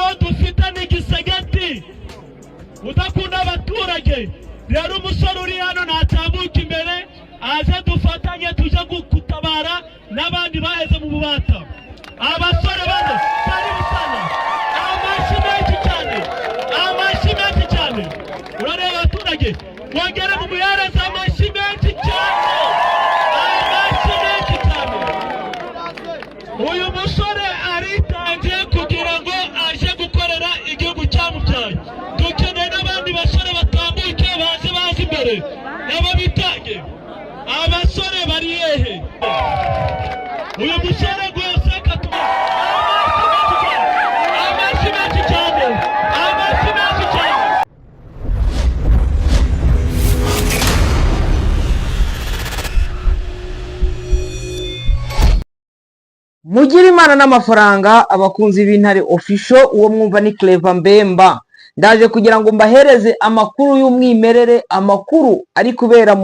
Uwo dufite ni igisegeti udakunda abaturage. Rero umusore uri hano natambuka imbere, aze dufatanye tujye gutabara n'abandi baheze mu bubata. Abasore bane, karibu sana, amashyi menshi cyane, amashyi menshi cyane. Urareba abaturage, mwongere mumuhereze amashyi menshi cyane, amashyi menshi cyane. Uyu musore aritangiye kugira ngo aje gukorera igihugu cyamubyaye. Dukeneye n'abandi basore batambuke, baze, baze imbere nabo bitange. Abasore bari hehe? Uyu musore rwose katuma amashyi menshi cyane, amashyi menshi cyane, amashyi menshi cyane. Mugire Imana n'amafaranga, abakunzi b'Intare Official. Uwo mwumva ni Clever Mbemba. Ndaje kugira ngo mbahereze amakuru y'umwimerere, amakuru ari kubera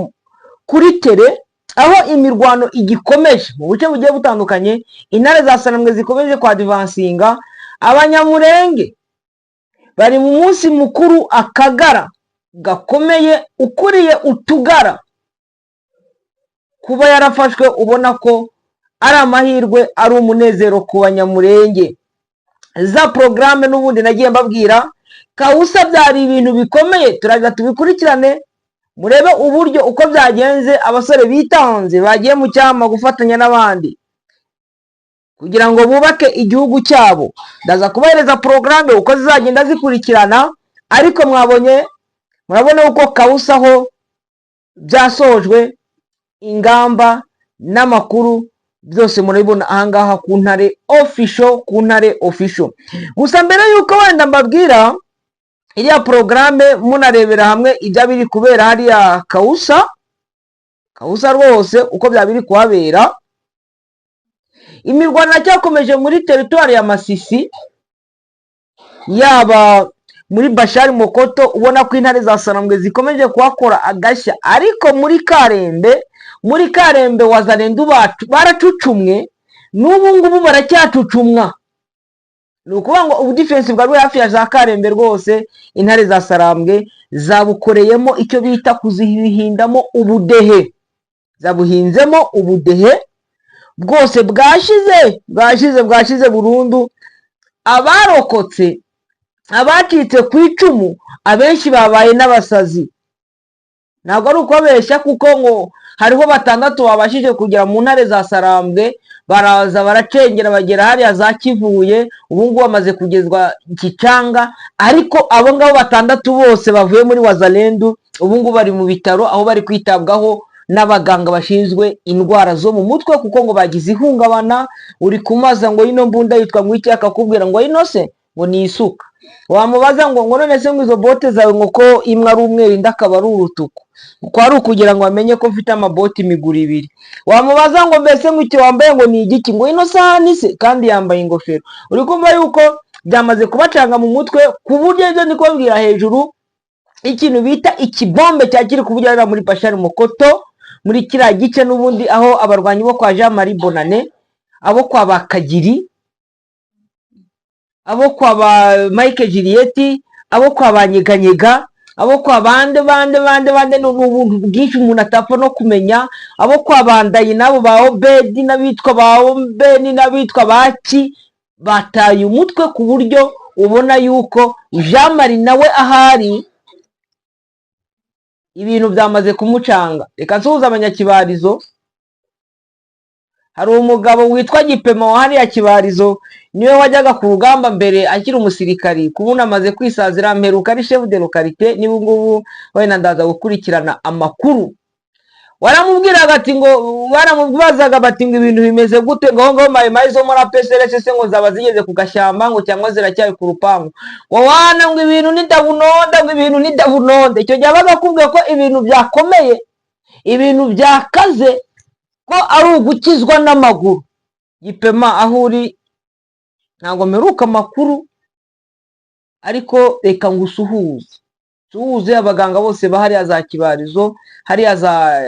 kuri terrain, aho imirwano igikomeje mu buce bugiye butandukanye. Intare za Sanambwe zikomeje kwadvancinga. Abanyamurenge bari mu munsi mukuru. Akagara gakomeye ukuriye utugara kuba yarafashwe, ubona ko ari amahirwe, ari umunezero ku Banyamurenge. Za porogaramu n'ubundi nagiye mbabwira, kawusa byari ibintu bikomeye. Turaza tubikurikirane, murebe uburyo uko byagenze. Abasore bitanze bagiye mu cyama gufatanya n'abandi kugira ngo bubake igihugu cyabo. Ndaza kubahereza porogaramu uko zizagenda zikurikirana, ariko mwabonye, murabona uko kawusa aho byasojwe. Ingamba n'amakuru byose murabibona ahangaha ku Ntare Official, ku Ntare Official. Gusa mbere y'uko wenda mbabwira iriya porogaramu, munarebera hamwe ibyo biri kubera hariya kawusa, kawusa rwose uko byaba biri kuhabera. Imirwano iracyakomeje muri teritwari ya Masisi, yaba muri Bashari Mokoto, ubona ko Intare za Sarambwe zikomeje kuhakora agashya. Ariko muri Karembe, muri Karembe Wazalendu bacu baracucumwe, n'ubu ngubu baracyacucumwa. Ni ukuvuga ngo ubu defense bwari buri hafi ya za Karembe rwose, Intare za Sarambwe zabukoreyemo icyo bita kuzihindamo ubudehe, zabuhinzemo ubudehe bwose, bwashize, bwashize, bwashize burundu. Abarokotse, abacitse ku icumu, abenshi babaye n'abasazi. Ntabwo ari ukubabeshya, kuko ngo hariho batandatu babashije kugera mu Ntare za Sarambwe, baraza baracengera bagera hariya za Kivuye, ubu ngubu bamaze kugezwa Kicanga. Ariko abo ngabo batandatu bose bavuye muri Wazalendu, ubu ngubu bari mu bitaro, aho bari kwitabwaho n'abaganga bashinzwe indwara zo mu mutwe, kuko ngo bagize ihungabana. Uri kumaza ngo ino mbunda yitwa ngo iki, akakubwira ngo ino se ngo ni isuka. Wamubaza ngo none se ngo izo bote zawe, ngo ko imwe ari umweru indi akaba ari urutuku, uko ari ukugira ngo amenye ko mfite amaboti imiguru ibiri. Wamubaza ngo mbese ngo icyo wambaye ngo ni igiki, ngo ino sahani se, kandi yambaye ingofero. Uri kumva yuko byamaze kubacanga mu mutwe, ku buryo ibyo ndi kubabwira hejuru, ikintu bita ikibombe cyakiri kuvugira muri Bashari Mokoto, muri kiriya gice n'ubundi aho abarwanyi bo kwa Jean Marie Bonane, abo kwa Bakagiri, abo kwa ba Mike Juliet, abo kwa ba Nyeganyega, abo kwa bande bande bande bande, ni ubuntu bwinshi umuntu atapfa no kumenya, abo kwa Bandayi n'abo ba Obedi n'abitwa ba Obeni n'abitwa Baki, bataye umutwe, ku buryo ubona yuko Jean Marie nawe ahari ibintu byamaze kumucanga. Reka nsuhuze abanyakibarizo. Hari umugabo witwa Gipema wa hariya Kibarizo, niwe wajyaga ku rugamba mbere akiri umusirikari, kubona amaze kwisazira, mperuka ari chef de localité. Niba ngubu wenda ndaza gukurikirana amakuru. Waramubwiraga ati ngo, baramubazaga bati ngo ibintu bimeze gute, ngo aho ngaho mayimayi zo muri APCLS ngo zaba zigeze ku gashyamba, ngo cyangwa ziracyari ku rupangu? Ngo wana, ngo ibintu ni dabunonda, ngo ibintu ni dabunonda. Icyo gihe abaga akubwiye ko ibintu byakomeye, ibintu byakaze, ko ari ugukizwa n'amaguru. Gipema, aho uri ntabwo mperuka amakuru, ariko reka ngusuhuze. Nsuhuze abaganga bose bahariya za Kibarizo, hariya za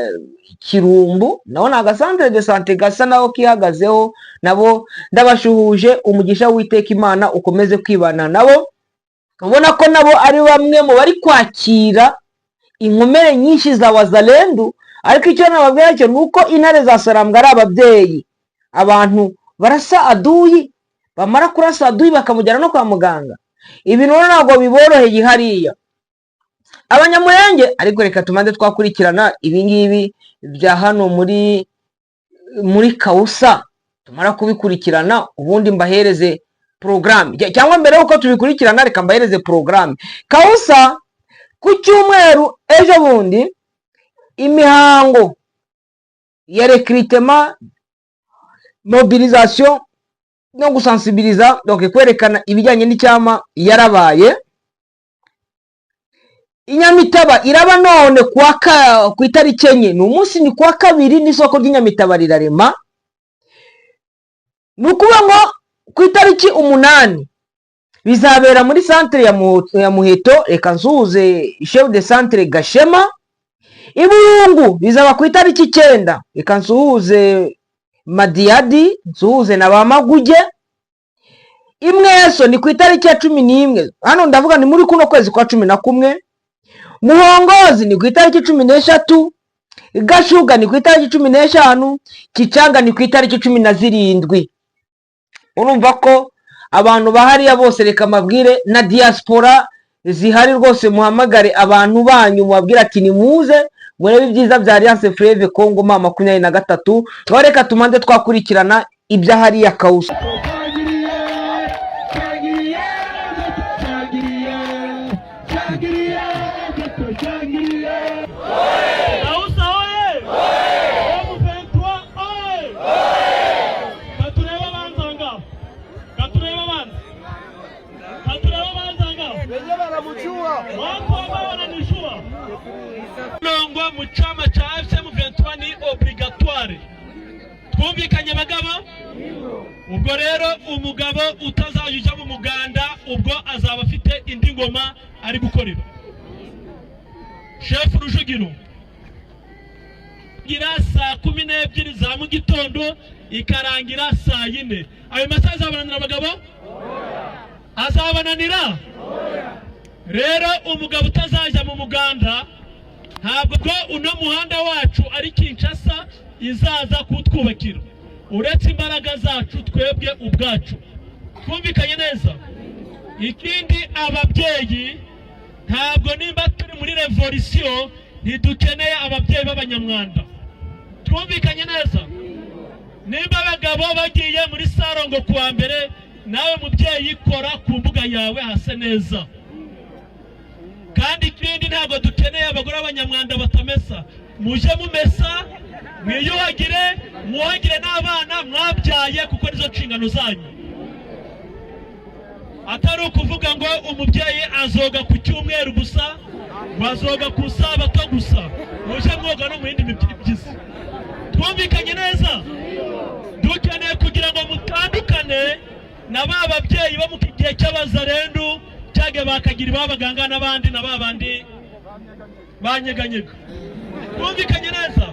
Kirumbu, naho ni agacentre de santé gasa naho kihagazeho, nabo ndabashuhuje. Umugisha w'Uwiteka Imana ukomeze kwibana nabo. Ubona ko nabo ari bamwe mu bari kwakira inkomere nyinshi za Wazalendu. Ariko icyo nababwira cyo ni uko intare za Sarambwe ari ababyeyi. Abantu barasa aduyi, bamara kurasa aduyi bakamujyana no kwa muganga. Ibintu rero ntabwo biboroheye hariya Abanyamurenge. Ariko reka tubanze twakurikirana ibingibi bya hano muri Kawusa. Tumara kubikurikirana, ubundi mbahereze porogaramu, cyangwa mbere y'uko tubikurikirana, reka mbahereze porogaramu. Kawusa ku cyumweru ejo bundi, imihango ya recrutement, mobilisation no gusensibiliza, donc kwerekana ibijyanye n'icyama, yarabaye. Inyamitaba iraba none ku itariki 4, ni umunsi, ni kuwa kabiri, n'isoko ry'Inyamitaba rirarema. Ni ukuvuga ngo ku itariki 8 bizabera muri centre ya Muheto. Reka nsuhuze chef de centre Gashema. Ibungu bizaba ku itariki 9. Reka nsuhuze Madiyadi, nsuhuze na ba Maguge. Imweso ni ku itariki ya 11, hano ndavuga ni muri kuno kwezi kwa 11. Muhongozi ni ku itariki 13, Gashuga ni ku itariki 15, Kicanga ni ku itariki 17. Urumva ko abantu bahariya bose, reka mabwire na diaspora zihari rwose, muhamagare abantu banyu, mubabwire ati: "Nimuze murebe ibyiza bya Alliance Fleuve Congo M23." Ngaho reka tumanze twakurikirana ibya hariya Kawusa. Shangiye, shangiye, shangiye, shangiye! Kawusa oye! M23 oye! Katurebe abanzanga, katurebe abanza, katurebe abanzanga. Wenyewe wanamjua. Watu ambao wananijua, longwa mu chama cha AFC M23 ni obligatoire. Twumvikanye, bagabo? Ubwo rero umugabo utazajya ujya mu muganda, ubwo azaba afite indi ngoma ari gukorera. Shefu Rujugiro gira saa 12 za mu gitondo ikarangira saa 4. Ayo masaha azabananira, abagabo? Azabananira? Rero umugabo utazajya mu muganda, ntabwo bwo uno muhanda wacu ari Kinshasa izaza kuwutwubakira, uretse imbaraga zacu twebwe ubwacu. Twumvikanye neza? Ikindi, ababyeyi, ntabwo nimba turi muri revolisiyo, ntidukeneye ababyeyi b'abanyamwanda. Twumvikanye neza? Nimba abagabo bagiye muri sarongo kuwa mbere, nawe mubyeyi kora ku mbuga yawe hase neza. Kandi ikindi, ntabwo dukeneye abagore b'abanyamwanda batamesa. Mujye mumesa, mwiyuhagire, mwuhagire n'abana mwabyaye, kuko nizo nshingano zanyu. Atari ukuvuga ngo umubyeyi azoga ku cyumweru gusa, ngo azoga ku sabato gusa. Mujye mwoga no mu yindi mibyizi. Twumvikanye neza? Dukeneye kugira ngo mutandukane na ba babyeyi bo mu gihe cy'abazarendu, cyangwa bakagira ibabaganga n'abandi na ba bandi banyeganyega. Twumvikanye neza?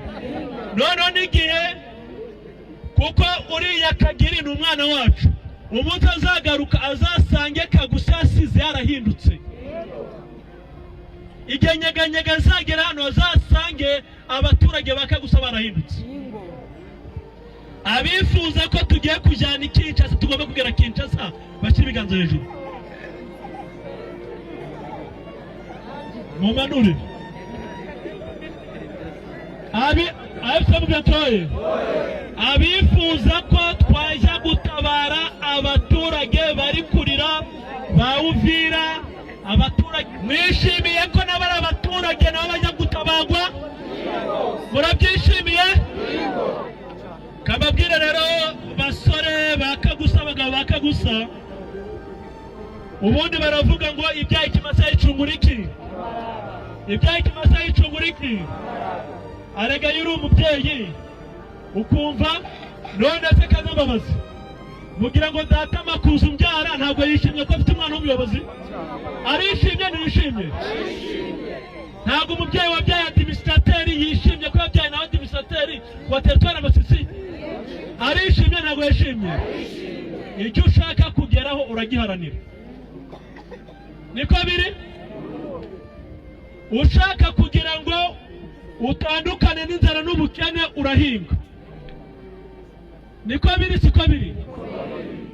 Noneho n'igihe, kuko uriya Kagiri ni umwana wacu, umunsi azagaruka azasange Kagusa yasize yarahindutse. Igihe Nyeganyega azagera hano, azasange abaturage ba Kagusa barahindutse. Abifuza ko tugiye kujyana i Kinshasa, tugomba kugera Kinshasa, bashyira ibiganza hejuru, mumanure. Abi AFC, abifuza ko twajya gutabara abaturage bari kurira ba Uvira, abaturage mwishimiye ko n'abari abaturage nabo bajya gutabagwa? Murabyishimiye? Kababwire rero, basore ba Kagusa, abagabo ba Kagusa, ubundi baravuga ngo ibyaha ikimasa yicungura iki? Ibyaha ikimasa yicungura iki? Arega iyo uri umubyeyi ukumva. None se Kazambabazi, mugira ngo data Makuza umbyara ntabwo yishimye ko afite umwana w'umuyobozi? Arishimye, ntiyishimye? yishimye? Ntabwo umubyeyi wabyaye administrateur yishimye ko yabyaye nawe administrateur wa territoire Masisi? Arishimye? Ntabwo yishimye? Icyo ushaka kugeraho uragiharanira, niko biri. Ushaka kugira ngo utandukane n'inzara n'ubukene, urahinga, niko biri, siko biri?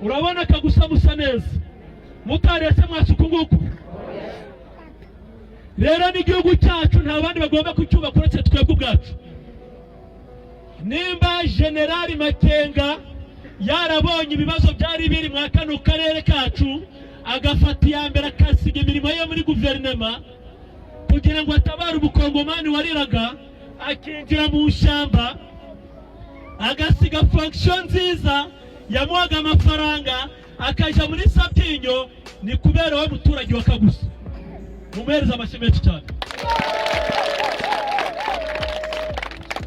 Urabona kagusa musa neza, mutarese mwasuka nguku. Rero n'igihugu cyacu nta bandi bagomba kucyubaka uretse twebwe ubwacu. Nimba Generali Makenga yarabonye ibibazo byari biri mwa kano karere kacu, agafata iya mbere akasiga imirimo ye muri guverinema kugira ngo atabare umukongomani wariraga, akinjira mu ishyamba, agasiga fonction nziza yamuhaga amafaranga, akajya muri Sabyinyo, ni kubera we muturage wa Kagusa. Mumuhereze amashyi menshi cyane.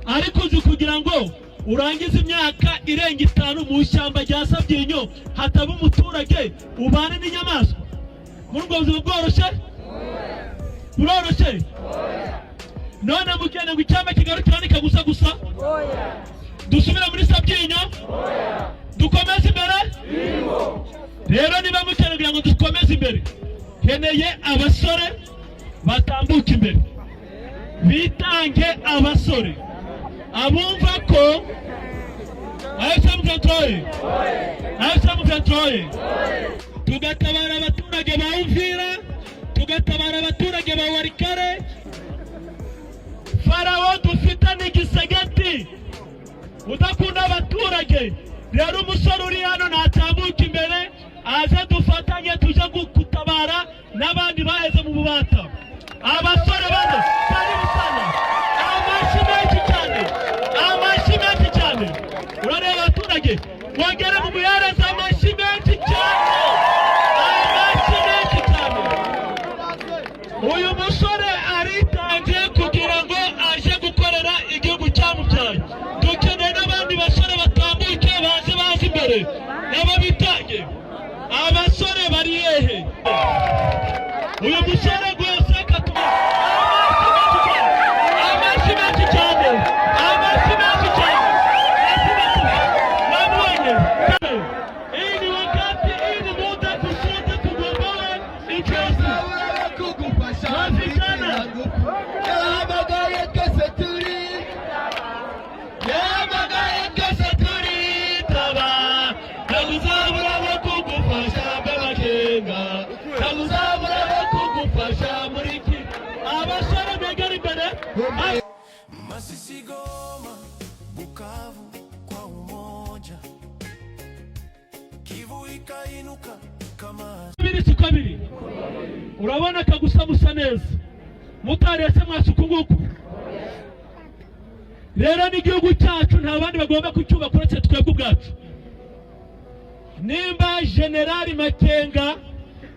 Ariko uzi kugira ngo urangize imyaka irenga 5 mu ishyamba rya Sabyinyo, hataba umuturage, ubane n'inyamaswa muri ubwo buzima? Bworoshye? Buroroshye? None mugende ngo icyama kigarukira ni Kagusa gusa? Dusubire muri Sabyinyo, dukomeze imbere. Rero niba mukeneye kugira ngo dukomeze imbere, nkeneye abasore batambuka imbere, bitange, abasore abumva ko AFC M23, AFC M23, tugatabara abaturage ba Uvira, tugatabara abaturage ba Walikale. Farawo dufite ni Tshisekedi udakunda abaturage. Rero umusore uri hano natambuka imbere, aze dufatanye tuje gutabara n'abandi baheze mu bubata. Abasore bane, karibu sana, amashyi menshi cyane, amashyi menshi cyane. Urareba abaturage, mwongere mumuhereze amashyi menshi cyane, amashyi menshi cyane. Uyu musore aritangiye kugira ngo aje gukorera igihugu cyamubyaye. Dukeneye n'abandi basore batambuke, baze, baze imbere nabo bitange. Abasore bari hehe? Uyu musore rwose katuma amashyi menshi cyane, amashyi menshi cyane, amashyi menshi cyane. Mwamubonye? Hii ni wakati, hii ni muda kusudi tugomboe nchi yetu. Kugufasha. Vijana. Yahamagaye twese turi, yahamagaye twese turitaba. Ntaguzabura bo kugufasha b'abagenga, ntaguzabura bo kugufasha muri iki. Abasore begera imbere. Masisi, Goma, Bukavu kwa umoja, Kivu ikainuka kama Biri, siko biri? Urabona kagusa musa neza, mutarese mwasuka nguku. Rero n'igihugu cyacu nta bandi bagomba kucyubaka uretse twebwe ubwacu. Nimba Generali Makenga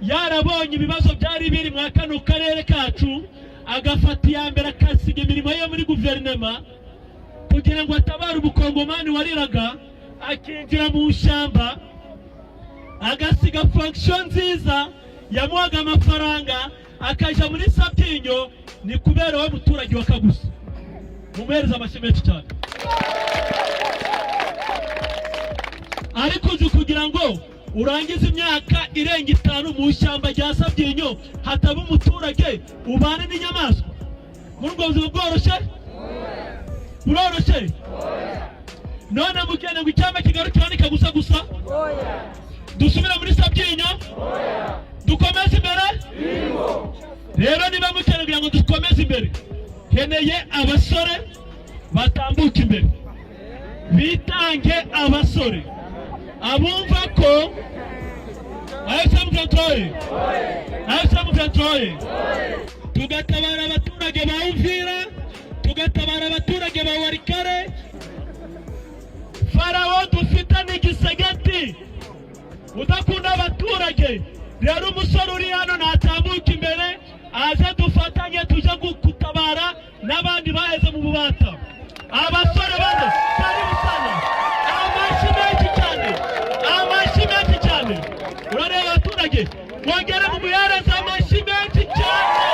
yarabonye ibibazo byari biri mwa kano karere kacu, agafata iya mbere akasiga imirimo ye muri guverinema kugira ngo atabare umukongomani wariraga, akinjira mu ishyamba, agasiga fonction nziza yamuhaga amafaranga, akajya muri Sabyinyo, ni kubera we muturage wa Kagusa. Mumuhereze amashyi menshi cyane. Ariko uzi kugira ngo urangize imyaka irenga 5 mu ishyamba rya Sabyinyo, hataba umuturage, ubane n'inyamaswa muri ubwo buzima? Bworoshye? Buroroshye? None mugende ngo icyama kigarukira ni Kagusa gusa? Dusubire muri Sabyinyo, dukomeze imbere. Rero niba mukeneye kugira ngo dukomeze imbere, nkeneye abasore batambuka imbere, bitange, abasore abumva ko AFC M23, AFC M23, tugatabara abaturage ba Uvira, tugatabara abaturage ba Walikale. Farawo dufite ni Tshisekedi udakunda abaturage. Rero umusore uri hano natambuka imbere, aze dufatanye tuje gutabara n'abandi baheze mu bubata. Abasore bane, karibu sana, amashyi menshi cyane, amashyi menshi cyane. Urareba abaturage, mwongere mumuhereze amashyi menshi cyane.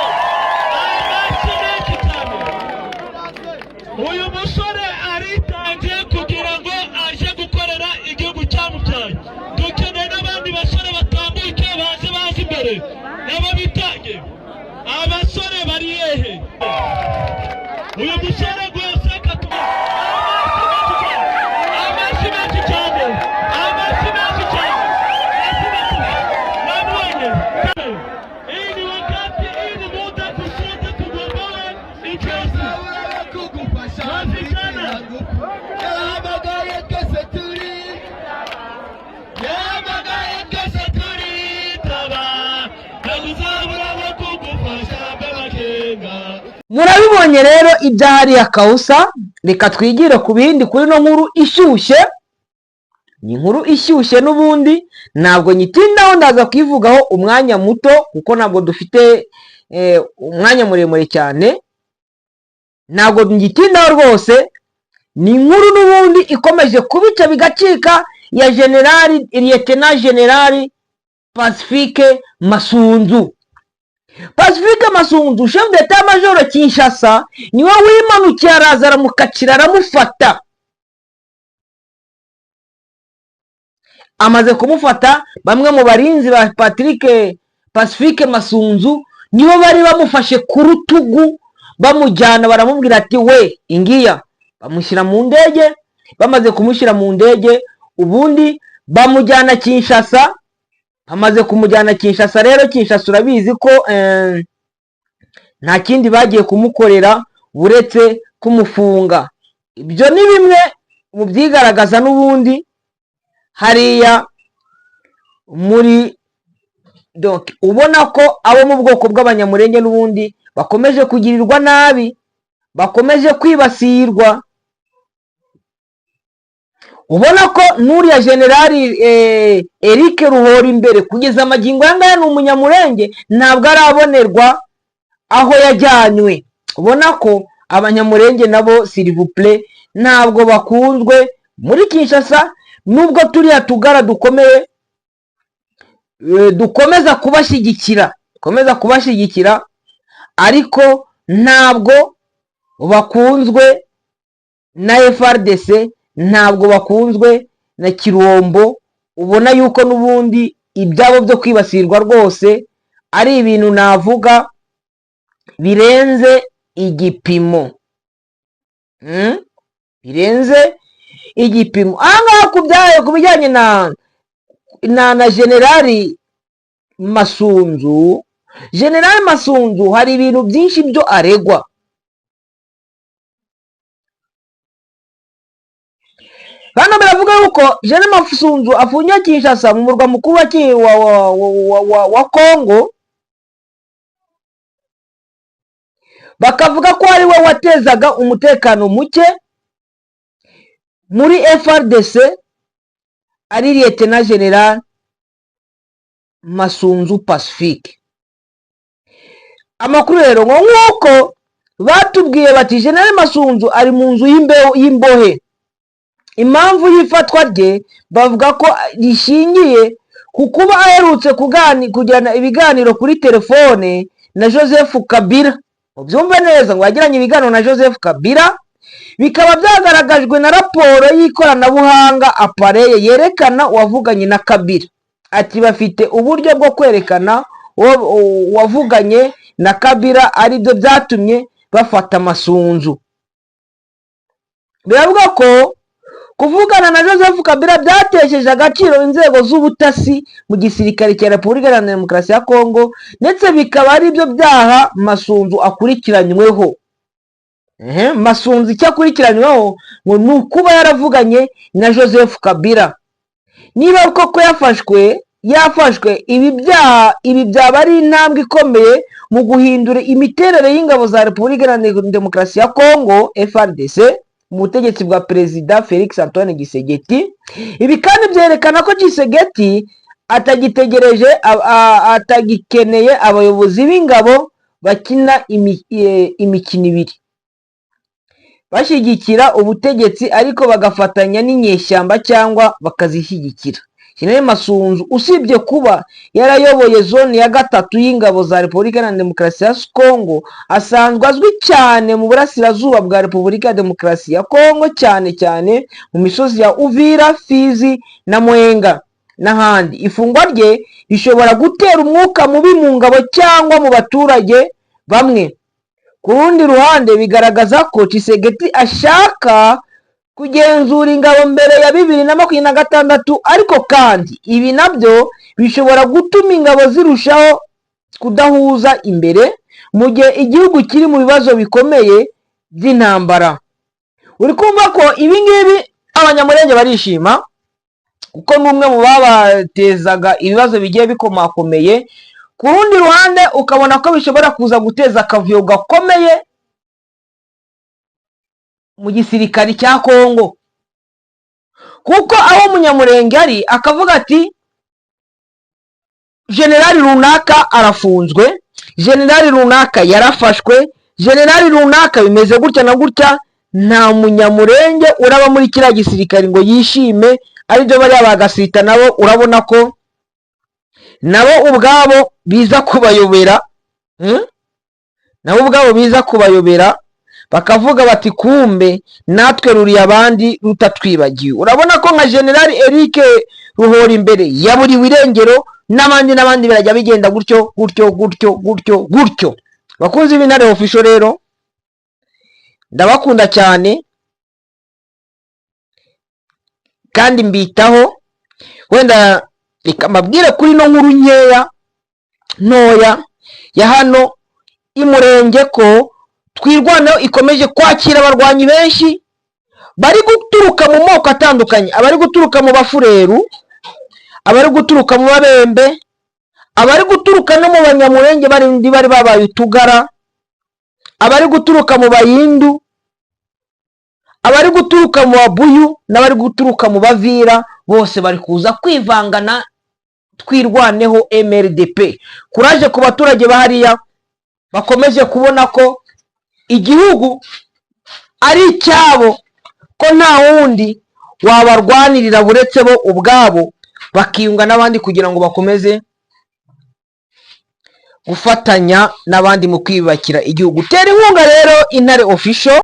Murabibonye rero ibyahariye akawusa. Reka twigire ku bindi kuri ino nkuru ishyushye. Ni inkuru ishyushye n'ubundi, ntabwo nyitindaho, ndaza kuyivugaho umwanya muto kuko ntabwo dufite umwanya muremure cyane. Ntabwo ngitindaho rwose. Ni inkuru n'ubundi ikomeje kubica bigacika ya Generali, Lieutenant General Pacifique Masunzu. Pacifique Masunzu, chef d'état major Kinshasa, niwe wimanukiye, araza aramukacira, aramufata. Amaze kumufata, bamwe mu barinzi ba Patrick Pacifique Masunzu nibo bari bamufashe ku rutugu, bamujyana, baramubwira ati: "We ingiya." Bamushyira mu ndege. Bamaze kumushyira mu ndege, ubundi bamujyana Kinshasa. Bamaze kumujyana Kinshasa rero, Kinshasa urabizi ko nta kindi bagiye kumukorera uretse kumufunga. Ibyo ni bimwe mu byigaragaza n'ubundi hariya muri. Donc ubona ko abo mu bwoko bw'Abanyamurenge n'ubundi bakomeje kugirirwa nabi, bakomeje kwibasirwa. Ubona ko n'uriya Generali Eric Ruhora imbere, kugeza amagingo aya ngaya ni Umunyamurenge, ntabwo arabonerwa aho yajyanywe. Ubona ko Abanyamurenge nabo, s'il vous plaît, ntabwo bakunzwe muri Kinshasa, nubwo turiya tugara dukomeye dukomeza kubashyigikira, ariko ntabwo bakunzwe na FARDC, ntabwo bakunzwe na Kirombo. Ubona yuko n'ubundi ibyabo byo kwibasirwa rwose ari ibintu navuga birenze igipimo. Birenze igipimo. Aha ngaha ku bijyanye na Generali Masunzu, Generali Masunzu hari ibintu byinshi byo aregwa. Hano biravuga yuko Generali Masunzu afungiwe Kinshasa, mu murwa mukuru wa Kongo. Bakavuga ko ari we watezaga umutekano muke muri FARDC, ari Lieutenant General Masunzu Pacifique. Amakuru rero ngo nk'uko batubwiye bati General Masunzu ari mu nzu y'imbohe. Impamvu y'ifatwa rye bavuga ko rishingiye ku kuba aherutse kugirana ibiganiro kuri telefone na Joseph Kabila. Ubyumve neza, ngo yagiranye ibiganiro na Joseph Kabila, bikaba byagaragajwe na raporo y'ikoranabuhanga, appareil yerekana uwavuganye na Kabila. Ati bafite uburyo bwo kwerekana uwavuganye na Kabila, aribyo byatumye bafata Masunzu. Biravuga ko kuvugana na Joseph Kabila byatesheje agaciro inzego z'ubutasi mu gisirikare cya Repubulika Iharanira Demokarasi ya Kongo, ndetse bikaba ari byo byaha Masunzu akurikiranyweho. Masunzu icyo akurikiranyweho ngo ni ukuba yaravuganye na Joseph Kabila. Niba koko yafashwe, ibi byaha, ibi byaba ari intambwe ikomeye mu guhindura imiterere y'ingabo za Repubulika Iharanira Demokarasi ya Kongo, FARDC, mu butegetsi bwa Perezida Felix Antoine Tshisekedi. Ibi kandi byerekana ko Tshisekedi atagitegereje, atagikeneye abayobozi b'ingabo bakina imikino ibiri, bashyigikira ubutegetsi ariko bagafatanya n'inyeshyamba cyangwa bakazishyigikira. General Masunzu, usibye kuba yarayoboye zone ya gatatu y'ingabo za Repubulika Iharanira Demokarasi ya Kongo, asanzwe azwi cyane mu burasirazuba bwa Repubulika ya Demokarasi ya Kongo, cyane cyane mu misozi ya Uvira, Fizi na Mwenga n'ahandi. Ifungwa rye rishobora gutera umwuka mubi mu ngabo cyangwa mu baturage bamwe. Ku rundi ruhande, bigaragaza ko Tshisekedi ashaka kugenzura ingabo mbere ya 2026, ariko kandi ibi nabyo bishobora gutuma ingabo zirushaho kudahuza imbere mu gihe igihugu kiri mu bibazo bikomeye by'intambara. Uri kumva ko ibi ngibi Abanyamurenge barishima, kuko ni umwe mu babatezaga ibibazo bigiye bikomakomeye. Ku rundi ruhande ukabona ko bishobora kuza guteza akavuyo gakomeye. Mu gisirikari cya Kongo, kuko aho Umunyamurenge ari akavuga ati generali runaka arafunzwe, generali runaka yarafashwe, generali runaka bimeze gutya na gutya, nta Munyamurenge uraba muri kiriya gisirikare ngo yishime. Aribyo bariya bagasita nabo, urabona ko nabo ubwabo biza kubayobera, Nabo ubwabo biza kubayobera, bakavuga bati kumbe natwe ruriye abandi rutatwibagiwe. Urabona ko nka generali Eric Ruhora imbere yaburiwe irengero, n'abandi n'abandi, birajya bigenda gutyo gutyo gutyo gutyo gutyo. Bakunzi b'Intare Official rero, ndabakunda cyane kandi mbitaho. Wenda reka mbabwire kuri ino nkuru nkeya ntoya ya hano Imurenge, ko Twirwaneho ikomeje kwakira abarwanyi benshi bari guturuka mu moko atandukanye: abari guturuka mu Bafureru, abari guturuka mu Babembe, abari guturuka no mu Banyamurenge bari babaye utugara, abari guturuka mu Bayindu, abari guturuka mu Babuyu n'abari guturuka mu Bavira. Bose bari kuza kwivangana Twirwaneho MRDP. Kuraje ku baturage bahariya bakomeje kubona ko igihugu ari icyabo, ko nta wundi wabarwanirira buretse bo ubwabo, bakiyunga n'abandi kugira ngo bakomeze gufatanya n'abandi mu kwiyubakira igihugu. Tera inkunga rero Intare Official.